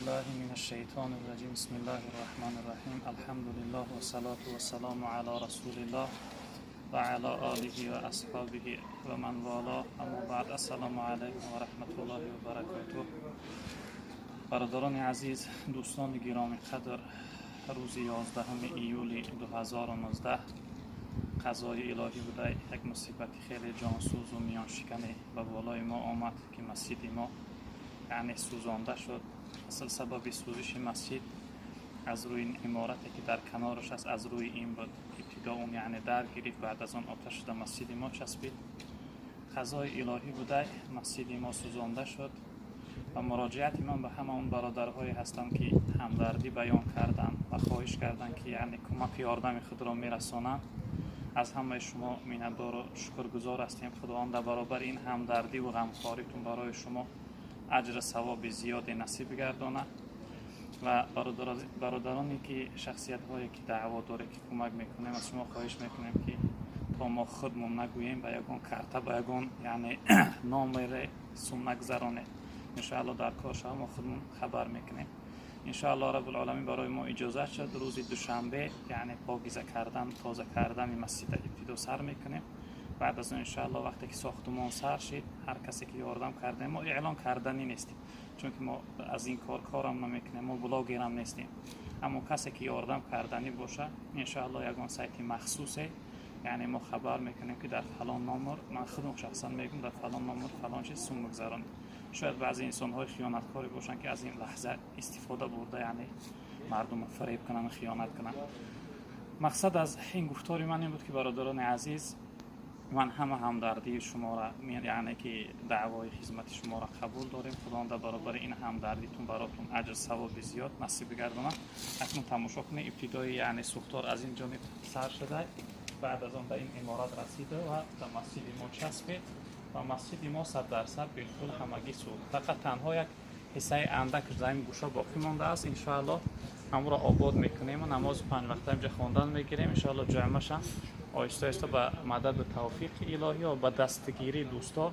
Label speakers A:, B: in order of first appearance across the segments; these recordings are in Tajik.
A: بالله من الشيطان الرجيم. بسم الله الرحمن الرحيم. الحمد لله والصلاة والسلام على رسول الله وعلى آله وأصحابه ومن والاه. أما بعد، السلام عليكم ورحمة الله وبركاته. Бародарони азиз, дӯстони гиромӣ қадр, рӯзи 11 июли 2019 қазои илоҳӣ буда, як мусибати хеле ҷонсӯзу миёншикане ба болои мо омад, ки масҷиди мо яъне сӯзонда шуд. Асл сабаби сӯзиши масҷид аз рӯи иморате, ки дар канораш аст, аз рӯи ин буд. Ибтидо он яъне дар гирифт, баъд аз он оташ шуда масҷиди мо часпид. Қазои илоҳӣ буда, масҷиди мо сӯзонда шуд. Ва муроҷиати ман ба ҳама он бародарҳое ҳастам, ки ҳамдардӣ баён карданд ва хоҳиш карданд, ки яъне кӯмаку ёрдами худро мерасонанд. Аз ҳамаи шумо миннатдору шукргузор ҳастем. Худованд дар баробари ин ҳамдардиву ғамхоритон барои шумо аҷру савоби зиёде насиб бигардонад. Ва бародароне, ки шахсиятҳое, ки даъво доред, ки кӯмак мекунем, аз шумо хоҳиш мекунем, ки то мо худмон нагӯем, ба ягон карта, ба ягон яъне номере сум нагзаронед. Иншоалло, дар кор шава, мо худмон хабар мекунем. Иншоалло, Раббулоламин барои мо иҷозат шуд, рӯзи душанбе яъне покиза кардан, тоза кардани масҷида ибтидо сар мекунем. Баъд аз он, иншоалло, вақте ки сохтумон сар шид, ҳар касе ки ёрдам кардем, мо эълон карданӣ нестем, чунки мо аз ин кор корам намекунем, мо блогерам нестем. Аммо касе ки ёрдам карданӣ боша, иншоалло, ягон сайти махсусе яъне мо хабар мекунем, ки дар фалон номер, ман худам шахсан мегӯм, дар фалон номер фалон чиз сум бигзаронед. Шояд баъзе инсонҳои хиёнаткоре бошанд, ки аз ин лаҳза истифода бурда, яъне мардумро фареб кунанд, хиёнат кунанд. Мақсад аз ин гуфтори ман ин буд, ки, бародарони азиз, ман ҳама ҳамдардии шуморо, яъне ки даъвои хизмати шуморо қабул дорем. Худованд дар баробари ин ҳамдардитон баротон аҷр савоби зиёд насиб бигардонад. Акнун тамошо кунед, ибтидои яъне сӯхтор аз ин ҷониб сар шуда, баъд аз он ба ин иморат расида ва ба масҷиди мо часпид ва масҷиди мо 100% билкул ҳамагӣ сӯхт. Фақат танҳо як ҳиссаи андак замин гӯша боқӣ мондааст. Иншоалло, ҳамонро обод мекунем ва намози панҷвақта инҷа хондан мегирем. Иншоалло, ҷумъашам оҳиста оҳиста ба мададу тавфиқи илоҳӣ ва ба дастгирии дӯсто,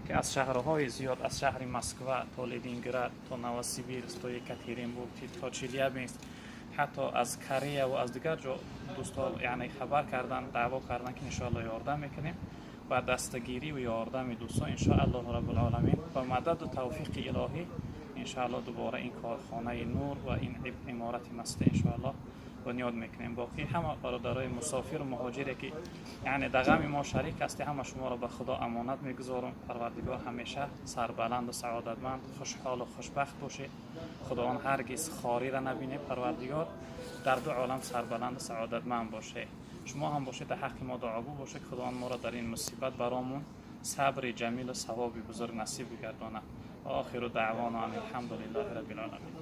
A: ки аз шаҳрҳои зиёд, аз шаҳри Москва то Ленинград, то Новосибирск, то Екатеринбург, то Челябинск, ҳатто аз Корея ва аз дигар ҷо дӯсто яъне хабар кардан, даъво кардан, ки иншоалло ёрдам мекунем. Ба дастгирӣ ва ёрдами дӯстон, иншоаллоҳу раббулоламин, ба мададу тавфиқи илоҳӣ, иншоалло, дубора ин корхонаи нур ва ин иморати масҷид, иншоалло, бунёд мекунем. Боқӣ ҳама бародарои мусофиру муҳоҷире, ки яъне дар ғами мо шарик ҳастӣ, ҳама шуморо ба Худо амонат мегузорам. Парвардигор ҳамеша сарбаланду саодатманд, хушҳолу хушбахт бошед. Худованд ҳаргиз хориро набинед. Парвардигор дар ду олам сарбаланду саодатманд бошед. Шумо ҳам бошед, дар ҳаққи мо дуогӯ бошед. Худованд моро дар ин мусибат баромон сабри ҷамилу савоби бузург насиб бигардонад. Ва охиру даъвона ан алҳамду лиллаҳи раббил оламин.